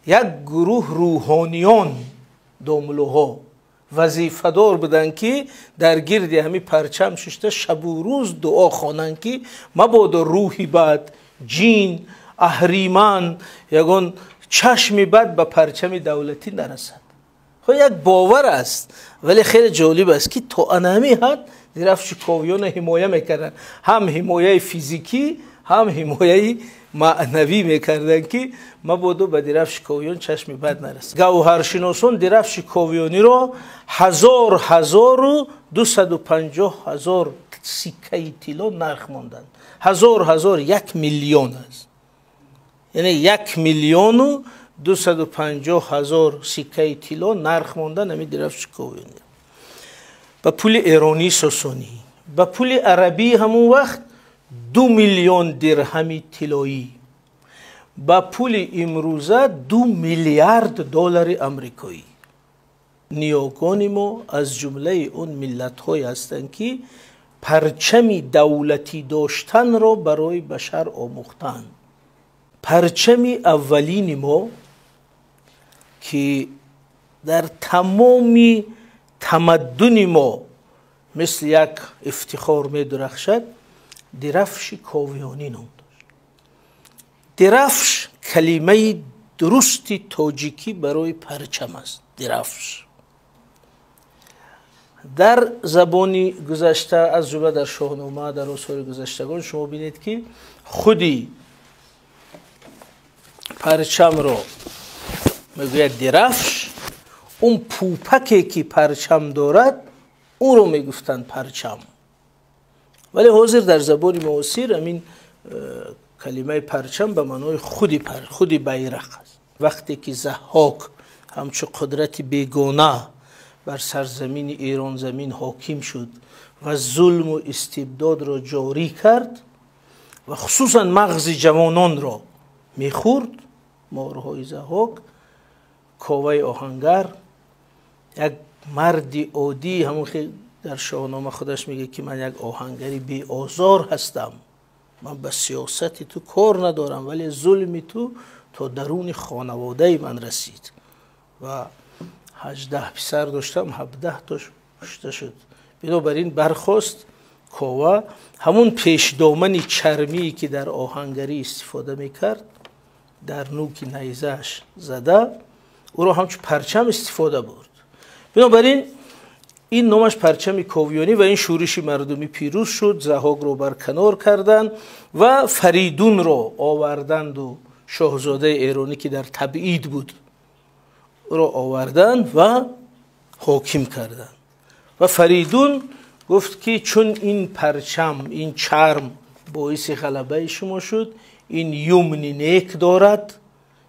Як гурӯҳ рӯҳониён, домлуҳо вазифадор буданд, ки дар гирди ҳамин парчам шишта шабу рӯз дуо хонанд, ки мабодо рӯҳи бад, ҷин, аҳриман, ягон чашми бад ба парчами давлатӣ нарасад. Хо як бовар аст, вале хеле ҷолиб аст, ки то анами ҳад Дирафши Ковиёна ҳимоя мекарданд, ҳам ҳимояи физикӣ, ҳам ҳимояи маънавӣ мекарданд, ки мабодо ба Дирафши Ковиён чашми бад нарасад. Гавҳаршиносон Дирафши Ковиёниро 1000, 1250 000 сиккаи тилло нарх монданд. Ҳазор ҳазор 1 миллион аст, яъне 1 250 000 сиккаи тилло нарх мондан ҳамин Дирафши Ковиёни ба пули эронии Сосонӣ. Ба пули арабии ҳамон вақт 2 миллион дирҳами тиллоӣ, ба пули имрӯза 2 миллиард доллари амрикоӣ. Ниёгони мо аз ҷумлаи он миллатҳое ҳастанд, ки парчами давлатӣ доштанро барои башар омӯхтанд. Парчами аввалини мо, ки дар тамоми тамаддуни мо мисли як ифтихор медурахшад, Дирафши Ковиёнӣ ном дошт. Дирафш калимаи дурусти тоҷикӣ барои парчам аст. Дирафш дар забони гузашта, аз ҷумла дар Шоҳнома, дар осори гузаштагон шумо бинед, ки худи парчамро мегӯяд дирафш, он пӯпаке, ки парчам дорад, ӯро мегуфтанд парчам. Вале ҳозир дар забони муосир ҳамин калимаи парчам ба маънои худи байрақ аст. Вақте ки Заҳҳок ҳамчун қудрати бегона бар сарзамини Эронзамин ҳоким шуд ва зулму истибдодро ҷорӣ кард ва хусусан мағзи ҷавононро мехӯрд, морҳои Заҳҳок, Коваи оҳангар, як марди оддӣ, ҳамон дар Шоҳнома худаш мегӯяд, ки ман як оҳангари беозор ҳастам, ман ба сиёсати ту кор надорам, вале зулми ту то даруни хонаводаи ман расид ва 18 писар доштам, 17 тош кушта шуд. Бинобар ин бархост Кова, ҳамун пешдомани чармие, ки дар оҳангарӣ истифода мекард, дар нӯки найзааш зада, ӯро ҳамчун парчам истифода бурд. Бинобар ин ин номаш парчами Ковиёнӣ. Ва ин шӯриши мардумӣ пирӯз шуд, Заҳокро барканор карданд ва Фаридунро оварданду, шоҳзодаи эронӣ, ки дар табъид буд, ӯро оварданд ва ҳоким карданд. Ва Фаридун гуфт, ки чун ин парчам, ин чарм боиси ғалабаи шумо шуд, ин юмни нек дорад,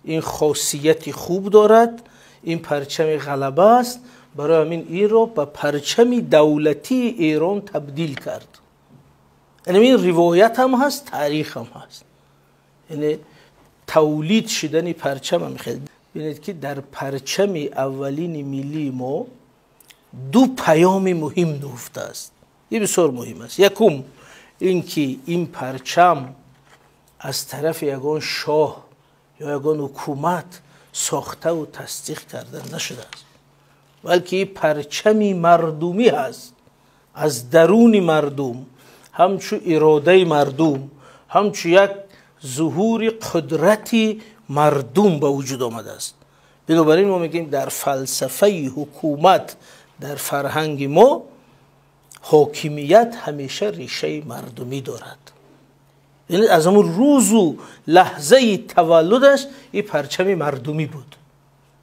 ин хосияти хуб дорад, ин парчами ғалаба аст, барои ҳамин инро ба парчами давлатии Эрон табдил кард. Яъне ин ривоят ҳам ҳаст, таърих ҳам ҳаст. Яъне тавлид шудани парчам ҳам хеле. Бинед, ки дар парчами аввалини миллии мо ду паёми муҳим нуҳуфта аст. Ин бисёр муҳим аст. Якум ин ки ин парчам аз тарафи ягон шоҳ ё ягон ҳукумат сохтаву тасдиқ карда нашудааст, балки парчами мардумӣ ҳаст. Аз даруни мардум, ҳамчу иродаи мардум, ҳамчу як зуҳури қудрати мардум ба вуҷуд омадааст. Бинобар ин мо мегӯем, дар фалсафаи ҳукумат, дар фарҳанги мо ҳокимият ҳамеша решаи мардумӣ дорад. Яъне аз ҳамун рӯзу лаҳзаи таваллудаш ин парчами мардумӣ буд,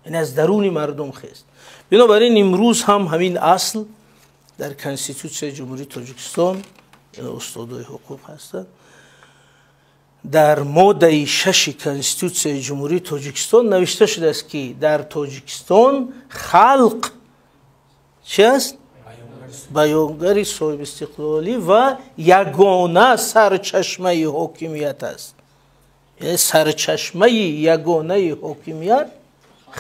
яъне аз даруни мардум хест. Бинобар ин имрӯз ҳам ҳамин асл дар Конститутсияи Ҷумҳурии Тоҷикистон, устодои ҳуқуқ ҳастанд, дар моддаи 6-и Конститутсияи Ҷумҳурии Тоҷикистон навишта шудааст, ки дар Тоҷикистон халқ чи аст? Баёнгари соҳибистиқлолӣ ва ягона сарчашмаи ҳокимият аст. Яъне сарчашмаи ягонаи ҳокимият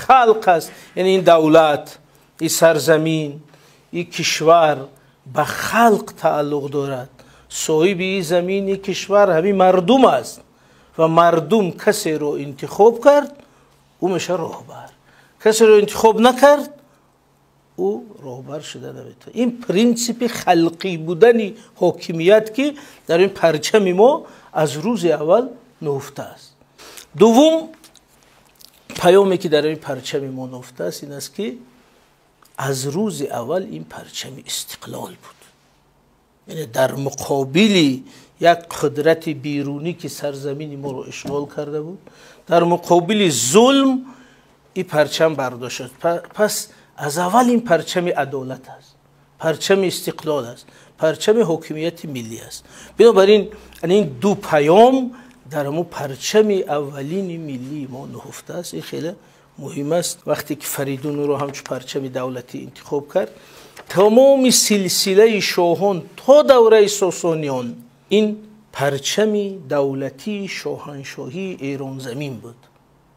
халқ аст. Яъне ин давлат, ин сарзамин, ин кишвар ба халқ тааллуқ дорад. Соҳиби ин замин, ин кишвар ҳамин мардум аст ва мардум касеро интихоб кард, ӯ мешавад роҳбар. Касеро интихоб накард, ӯ роҳбар шуда наметавонад. Ин принсипи халқӣ будани ҳокимият, ки дар ин парчами мо аз рӯзи аввал нуҳуфта аст. Дуввум паёме, ки дар ин парчами мо нуҳуфта аст, ин аст, ки аз рӯзи аввал ин парчами истиқлол буд. Яъне дар муқобили як қудрати берунӣ, ки сарзамини моро ишғол карда буд, дар муқобили зулм ин парчам бардошт. Пас аз аввал ин парчами адолат аст, парчами истиқлол аст, парчами ҳокимияти миллӣ аст. Бинобар ин ин ду паём дар ҳамун парчами аввалини миллии мо нуҳуфта аст. Ин хеле муҳим аст. Вақте ки Фаридун ӯро ҳамчун парчами давлатӣ интихоб кард, тамоми силсилаи шоҳон то давраи Сосониён ин парчами давлатии шоҳаншоҳии Эронзамин буд.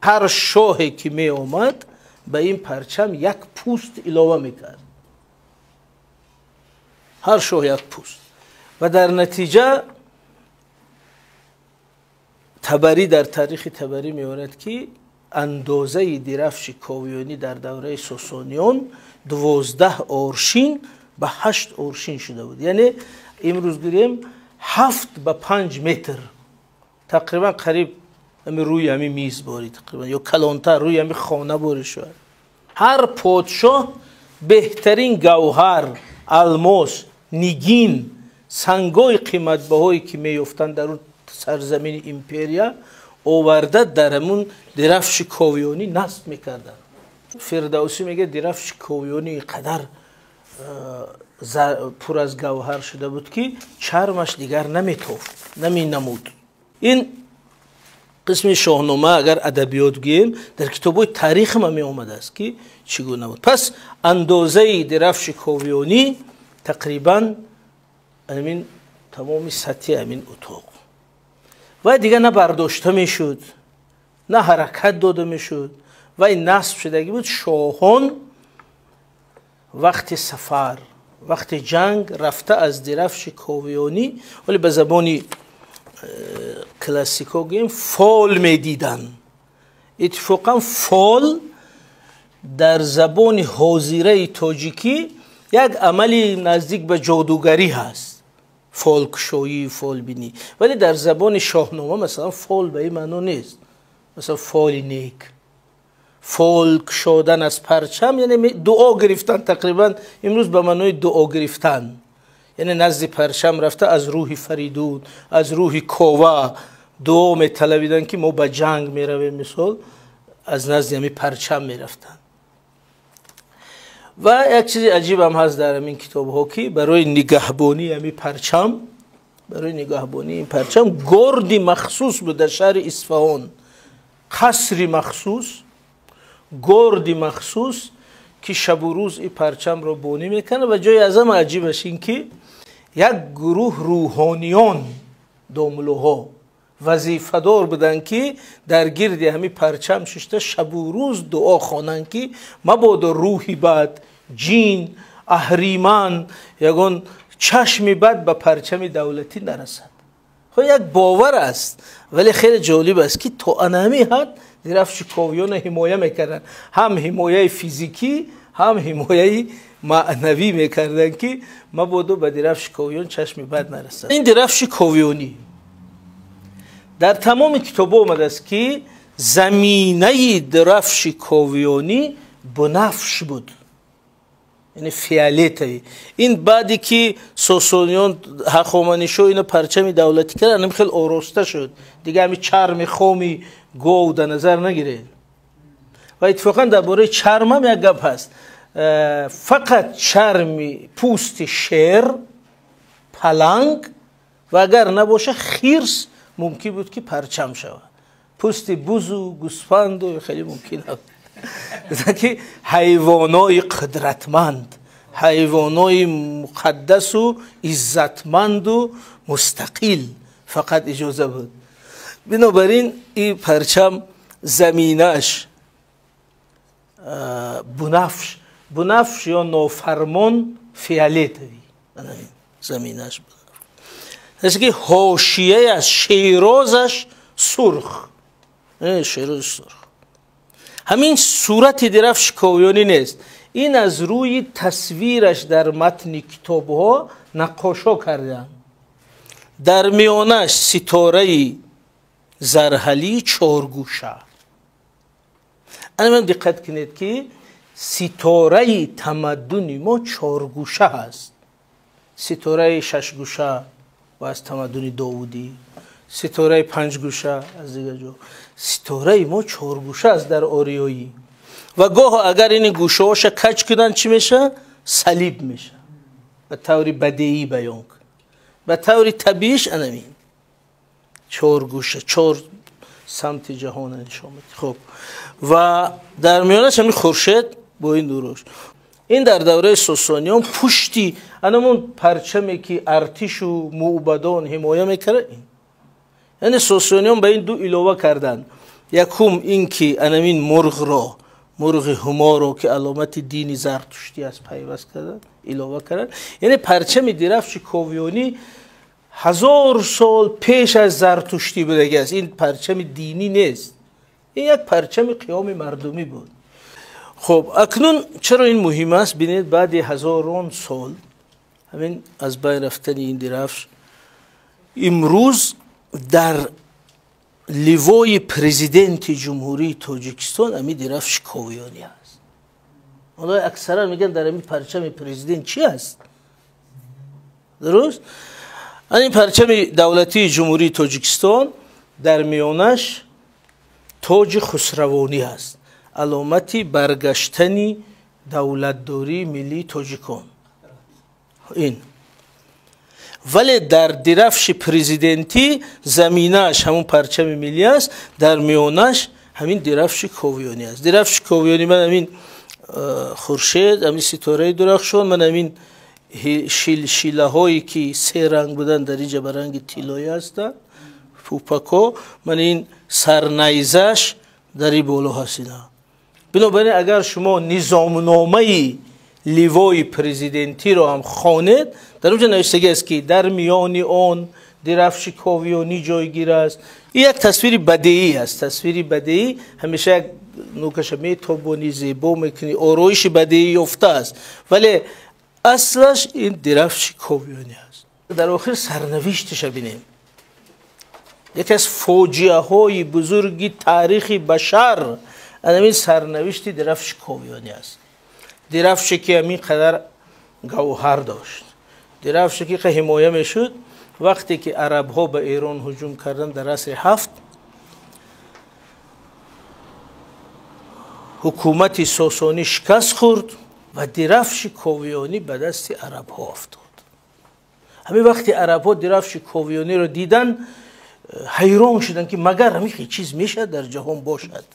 Ҳар шоҳе ки меомад, ба ин парчам як пӯст илова мекард, ҳар шоҳ як пӯст. Ва дар натиҷа Табарӣ дар Таърихи Табарӣ меорад, ки андозаи дирафши Ковиёнӣ дар давраи Сосониён 12 аршин ба 8 аршин шуда буд. Яъне имрӯз гирем, 7 ба 5 метр, тақрибан қариб ҳами рӯи ҳами миз борӣ тақрибан ё калонтар, рӯи ҳами хона борӣ шояд. Ҳар подшоҳ беҳтарин гавҳар, алмос, нигин, сангҳои қиматбаҳое, ки меёфтанд дар он сарзамини империя, оварда дар ҳамун дирафши Ковиёнӣ насб мекарданд. Фирдавсӣ мегӯяд, дирафши Ковиёнӣ қадар пур аз гавҳар шуда буд, ки чармаш дигар наметофт, наменамуд. Ин қисми Шоҳнома, агар адабиёт гӯем, дар китобҳои таърихам меомадааст, ки чӣ гуна буд. Пас андозаи дирафши Ковиёнӣ тақрибан ҳамин тамоми сатҳи ҳамин утоқ ва дигар на бардошта мешуд, на ҳаракат дода мешуд, вай насб шудагӣ буд. Шоҳон вақти сафар, вақти ҷанг рафта, аз дирафши Ковиёнӣ, вале ба забони классико гӯем, фол медиданд. Иттифоқан фол дар забони ҳозираи тоҷикӣ як амали наздик ба ҷодугарӣ ҳаст, фолкушоӣ, фолбинӣ. Вале дар забони Шоҳнома, масалан, фол ба ин маъно нест. Масалан, фоли нек, фол кушодан аз парчам, яъне дуо гирифтан, тақрибан имрӯз ба маънои дуо гирифтан. Яъне назди парчам рафта, аз рӯҳи Фаридун, аз рӯҳи Кова дуо металабиданд, ки мо ба ҷанг меравем, мисол, аз назди ҳами парчам мерафтанд. Ва як чизи аҷибам ҳаст дар ҳамин китобҳо, ки барои нигаҳбонии ҳами парчам, барои нигаҳбонии ин парчам горди махсус буд дар шаҳри Исфаҳон, қасри махсус, горди махсус, ки шабу рӯз ин парчамро бонӣ мекунад. Ва ҷои аз ҳама аҷибаш ин ки як гурӯҳ рӯҳониён, домуллоҳо вазифадор буданд, ки дар гирди ҳамин парчам шишта, шабу рӯз дуо хонанд, ки мабодо рӯҳи бад, ҷин, аҳриман, ягон чашми бад ба парчами давлатӣ нарасад. Хо, як бовар аст, вале хеле ҷолиб аст, ки то анами ҳад дирафши Ковиёна ҳимоя мекарданд, ҳам ҳимояи физикӣ, ҳам ҳимояи маънавӣ мекарданд, ки мабодо ба дирафши Ковиён чашми бад нарасад. Ин дирафши Ковиёнӣ дар тамоми китобҳо омадааст, ки заминаи дирафши Ковиёнӣ бунафш буд, яъне фиолетовый. Ин баъде ки Сосониён, Ҳахоманишо ина парчами давлатӣ карданд, хел ороста шуд. Дига ҳами чарми хоми гов дар назар нагиред. Ва иттифоқан дар бораи чармам як гап ҳаст. Фақат чарми пӯсти шер, паланг ва агар набоша хирс мумкин буд, ки парчам шавад. Пӯсти бузу гӯсфанду хеле мумкин набуд, ки ҳайвонои қудратманд, ҳайвонои муқаддасу иззатманду мустақил фақат иҷоза буд. Бинобар ин ин парчам заминаш бунафш, бунафш ё нофармон, фиолетовый заминаш, ки ҳошияаш, шерозаш сурх, шерози сурх. Ҳамин сурати дирафши ковиёнӣ нест, ин аз рӯи тасвираш дар матни китобҳо наққошҳо карданд. Дар миёнаш ситораи зарҳалӣ чоргӯша. Ана диққат кунед, ки ситораи тамаддуни мо чоргӯша ҳаст. Ситораи шашгӯша ва аз тамаддуни довудӣ, ситораи панҷгӯша аз дигар ҷо. Ситораи мо чоргӯша аст дар ориёӣ. Ва гоҳо агар ин гӯшаҳоша каҷ кунанд, чӣ меша? Салиб меша. Ба таври бадеӣ баён кун. Ба таври табииш анамин чоргӯша, чор самти ҷаҳона нишон медиҳад. Хуб, ва дар миёнаш ҳамин хуршед бо ин нурош. Ин дар давраи сосониён пушти анамон парчаме ки артишу мӯбадон ҳимоя мекард, ин яъне сосониён ба ин ду илова карданд. Якум ин ки анамин мурғро, мурғи ҳуморо, ки аломати дини зартуштӣ аст, пайваст карданд, илова карданд. Яъне парчами дирафши ковиёнӣ 1000 сол пеш аз зартуштӣ будаги аст. Ин парчами динӣ нест, ин як парчами қиёми мардумӣ буд. Хуб, акнун чаро ин муҳим аст? Бинед, баъди ҳазорон сол ҳамин аз байн рафтани ин дирафш, имрӯз дар ливои президенти Ҷумҳурии Тоҷикистон ҳамин дирафши ковиёнӣ аст. Ҳоло аксаран мегӯянд, дар ҳамин парчами президент чӣ аст? Дуруст? Ин парчами давлатии Ҷумҳурии Тоҷикистон дар миёнаш тоҷи хусравонӣ аст, аломати баргаштани давлатдории миллии тоҷикон. Ин вале дар дирафши президентӣ заминааш ҳамун парчами миллӣ аст, дар миёнаш ҳамин дирафши ковиёнӣ аст. Дирафши ковиёнӣ ман ҳамин хуршед, ҳамин ситораи дурахшон, ман ҳамин шилшилаҳое ки се ранг буданд, дар инҷа ба ранги тиллоӣ ҳастанд, пӯпако, ман ин сарнайзаш дар ин боло ҳаст. Ина бинобар ин агар шумо низомномаи ливои президентиро ҳам хонед, дар онҷо навиштагӣ аст, ки дар миёни он дирафши ковиёнӣ ҷойгир аст. Ин як тасвири бадеӣ аст. Тасвири бадеӣ ҳамеша як нукаша метобонӣ, зебо мекунӣ, ороиши бадеӣ ёфта аст, вале аслаш ин дирафши ковиёнӣ аст. Дар охир сарнавишташа бинем. Яке аз фоҷиаҳои бузурги таърихи башар ҳамин сарнавишти дирафши ковиёнӣ аст. Дирафше ки ҳамин қадар гавҳар дошт, дирафше ки ҳимоя мешуд. Вақте ки арабҳо ба Эрон ҳуҷум карданд дар асри 7, ҳукумати сосонӣ шикаст хӯрд ва дирафши ковиёнӣ ба дасти арабҳо афтод. Ҳамин вақти арабҳо дирафши ковиёниро дидан, ҳайрон шуданд, ки магар ҳамин чиз мешавад дар ҷаҳон бошад.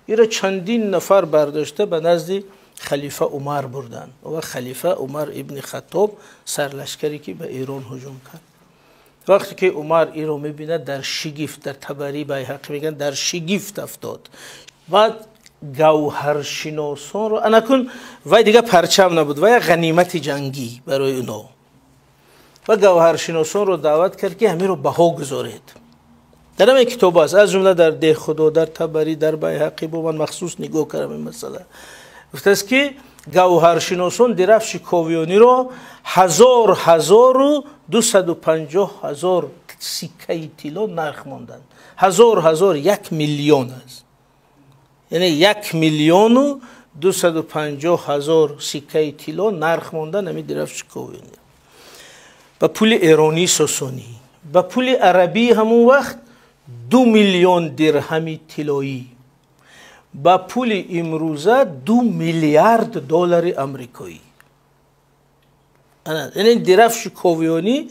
Иро чандин нафар бардошта ба назди халифа Умар бурданд. Ва халифа Умар ибни Хаттоб, сарлашкаре ки ба Эрон ҳуҷум кард. Вақте ки Умар иро мебинад, дар шигифт, дар Табарӣ, Байҳақӣ мегӯянд, дар шигифт афтод. Баъд гавҳаршиносонро анакун вай дигар парчам набуд, вай як ғанимати ҷангӣ барои уно. Ва гавҳаршиносонро даъват кард, ки ҳаминро баҳо гузоред. Дар ҳамин китоб аст, аз ҷумла дар Деҳхудо, дар Табарӣ, дар Байҳақӣ, бо ман махсус нигоҳ кардам ин масъала. Гуфтааст, ки гавҳаршиносон дирафши ковиёниро 1000 1250 000 сиккаи тилло нарх монданд. Ҳазор ҳазор 1 миллион аст, яъне 1 250 000 сиккаи тилло нарх мондан ҳамин дирафши ковиёни ба пули эронии сосонӣ. Ба пули арабии ҳамон вақт 2 миллион дирҳами тиллоӣ, ба пули имрӯза 2 миллиард доллари амрикоӣ. Яъне дирафши ковиёнӣ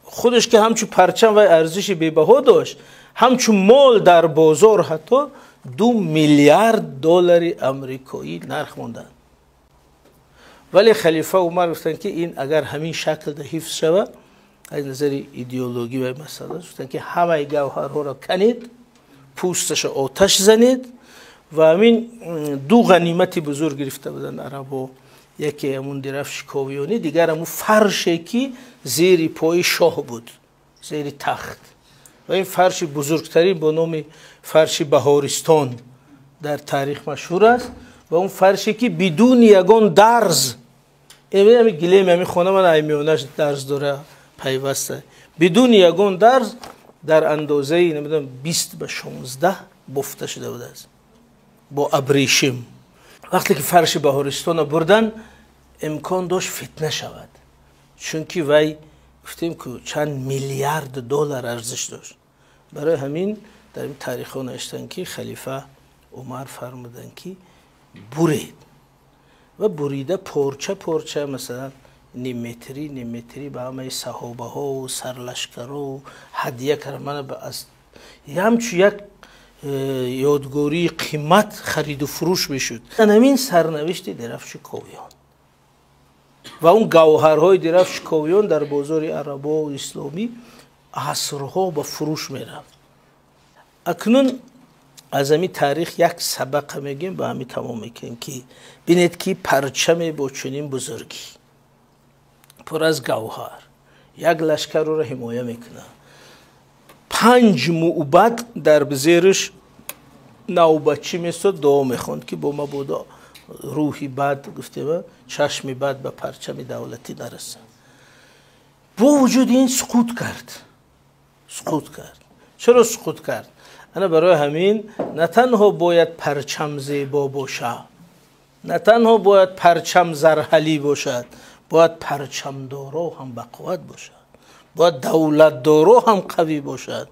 худаш ки ҳамчун парчам вай арзиши бебаҳо дошт, ҳамчун мол дар бозор ҳатто 2 миллиард доллари амрикоӣ нарх монданд. Вале халифа Умар гуфтанд, ки ин агар ҳамин шаклда ҳифз шавад, аз назари идеологӣ ва масъала, гуфтанд, ки ҳамаи гавҳарҳоро канед, пӯсташа оташ занед. Ва ҳамин ду ғанимати бузург гирифта буданд арабо: яке ҳамун дирафши ковиёнӣ, дигар ҳамун фарше ки зери пои шоҳ буд, зери тахт. Ва ин фарши бузургтарин бо номи фарши Баҳористон дар таърих машҳур аст ва он фарше ки бидуни ягон дарз, ами гилеми ами хона ман аймиёнаш дарз дора пайваста, бидуни ягон дарз дар андозаи намедонам 20 ба 16 бофта шуда будааст бо абрешим. Вақте ки фарши Баҳористонро бурдан, имкон дошт фитна шавад, чунки вай гуфтем ку чанд миллиард доллар арзиш дошт. Барои ҳамин дар ин таърихҳо навиштанд, ки халифа Умар фармуданд, ки буред, ва бурида порча порча, масалан нимметрӣ нимметрӣ, ба ҳамаи саҳобаҳо, сарлашкаро ҳадия кард. Мана ҳамчун як ёдгории қимат хариду фурӯш мешуд. Ҳамин сарнавишти Дирафши Ковиён ва он гавҳарҳои Дирафши Ковиён дар бозори арабо исломӣ асрҳо ба фурӯш мерафт. Акнун аз ҳамин таърих як сабақа мегӯем, ба ҳамин тамом мекунем, ки бинед, ки парчаме бо чунин бузургӣ, пур аз гавҳар, як лашкарро ҳимоя мекунад, панҷ мӯбад дар зериш навбатчӣ местод, дуо мехонд, ки бо мабодо рӯҳи бад, гуфтема, чашми бад ба парчами давлатӣ нарасад. Бо вуҷуди ин суқут кард, суқут кард. Чаро суқут кард? Ана барои ҳамин на танҳо бояд парчам зебо бошад, на танҳо бояд парчам зарҳалӣ бошад, бояд парчамдоро ҳам бақувват бошад, бояд давлатдоро ҳам қавӣ бошад,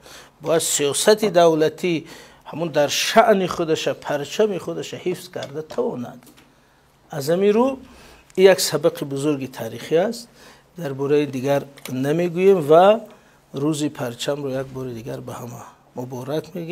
бояд сиёсати давлатӣ ҳамун дар шаъни худаша, парчами худаша ҳифз карда тавонад. Аз ҳамин рӯ як сабақи бузурги таърихӣ аст, дар бораи дигар намегӯем ва рӯзи парчамро як бори дигар ба ҳама муборак мегӯем.